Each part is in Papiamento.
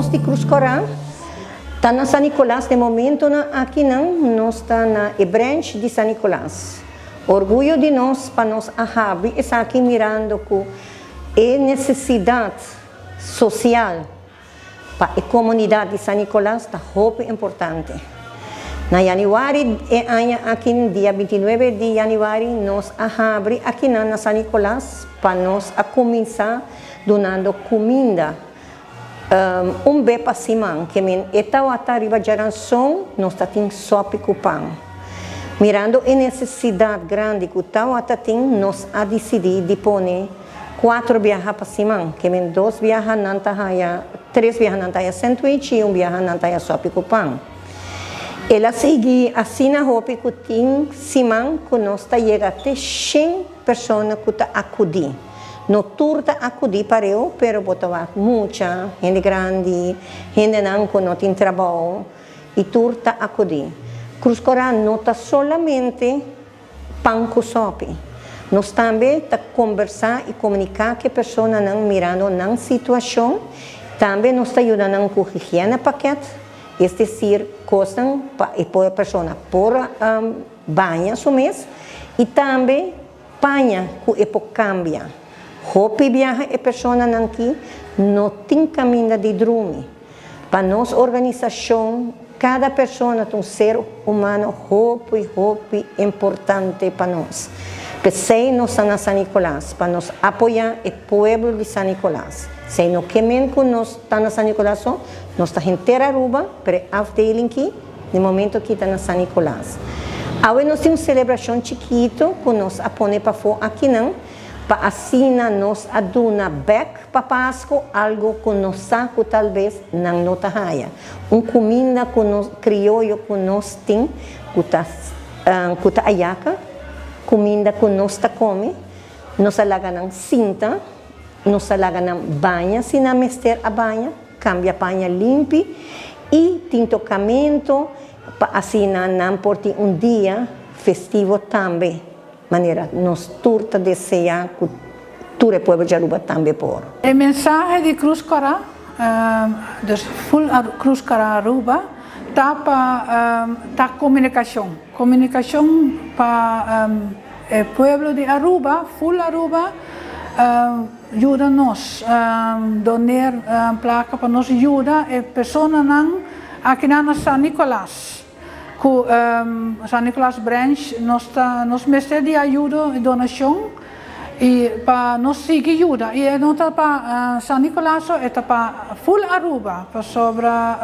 Nos di Cruz Cora ta na San Nicolas den momentonan akinan nos ta na e branch di San Nicolas. Orguyo di nos pa nos a habri esaki mirando cu e necesidad social pa e comunidad di San Nicolas ta hopi importante. Na januari e aña aki, dia 29 di januari, nos a habri akinan na San Nicolas pa nos a cuminsa dunando cuminda un be pa siman, ke men e tawata riba djaranson nos ta tin sopi ku pan. Mirando e nesesidat grandi ku tawata tin, nos a disidí di pone kuatro biaha pa siman, ke men dos biaha nan ta haya, tres biaha nan ta haya sandwich i un biaha nan ta haya sopi ku pan. El a sigui asina hopi ku tin siman ku nos ta yega te shen persona ku ta akudí. No tur ta akudí pareu, pero bo ta wak mucha, hende grandi, hendenan ku no tin trabou, i tur ta akudí. Cruz Cora no ta solamente pan ku sòpi. Nos tambe ta kombersá i komuniká ku e personanan mirando nan situashon. Tambe nos ta yuda nan ku higiene pakèt, es desir kosnan pa e persona por baña su mes i tambe paña ku e por kambia. Hopi biaha e personanan ki no tin kaminda di drumi. Pa nos organisashon kada persona ta un ser humano hopi hopi importante pa nos. P'esei nos ta na San Nicolas, pa nos apoya e pueblo di San Nicolas. Esei no ke men ku nos ta na San Nicolas so, nos ta henter Aruba, pero e afdeling ki Di momento ki ta na San Nicolas. Awe nos tin un celebracion chikito cu nos a pone pafo akinan pa asina nos a duna bek pa Pasco algo cu nos sa cu tal bes nan no ta haya. Un cuminda cu nos crioyo cu nos tin cu ta cu ta ayaca, cuminda cu nos ta come, nos a laga nan sinta, nos a laga nan baña si nan mester a baña. Cambia paña limpi y tin tocamento pa asina nan por tin un dia festivo tambe, manera nos tur ta desea cu tur e pueblo di Aruba tambe por. E mensahe di Cruz Cora, dus full Cruz Cora Aruba, ta pa ta comunicacion. Comunicacion pa e pueblo di Aruba, full Aruba. Yuda nos doner placa pa nos yuda e personanan akinan na San Nicolas cu San Nicolas Branch nos ta nos mester di ayudo y donacion y pa nos sigui yuda y e no ta pa San Nicolas so e ta pa full Aruba pasobra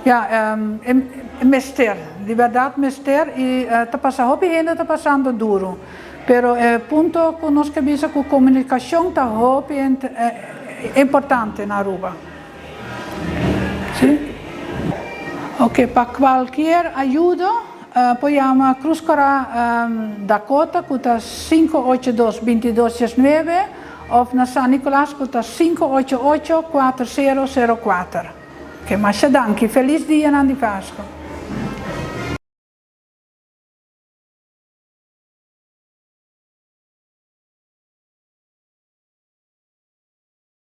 ya e mester di berdad mester y ta pasa hopi hende ta pasando duro. Pero e punto cu nos ke bisa cu comunicacion ta hopi importante na Aruba. Si? Ok, pa cualkier ayudo por yama Cruz Cora Dakota cu ta 582 2219 of na San Nicolas cu ta 588 4004. Ok, masha danki. Feliz dianan di Pasco.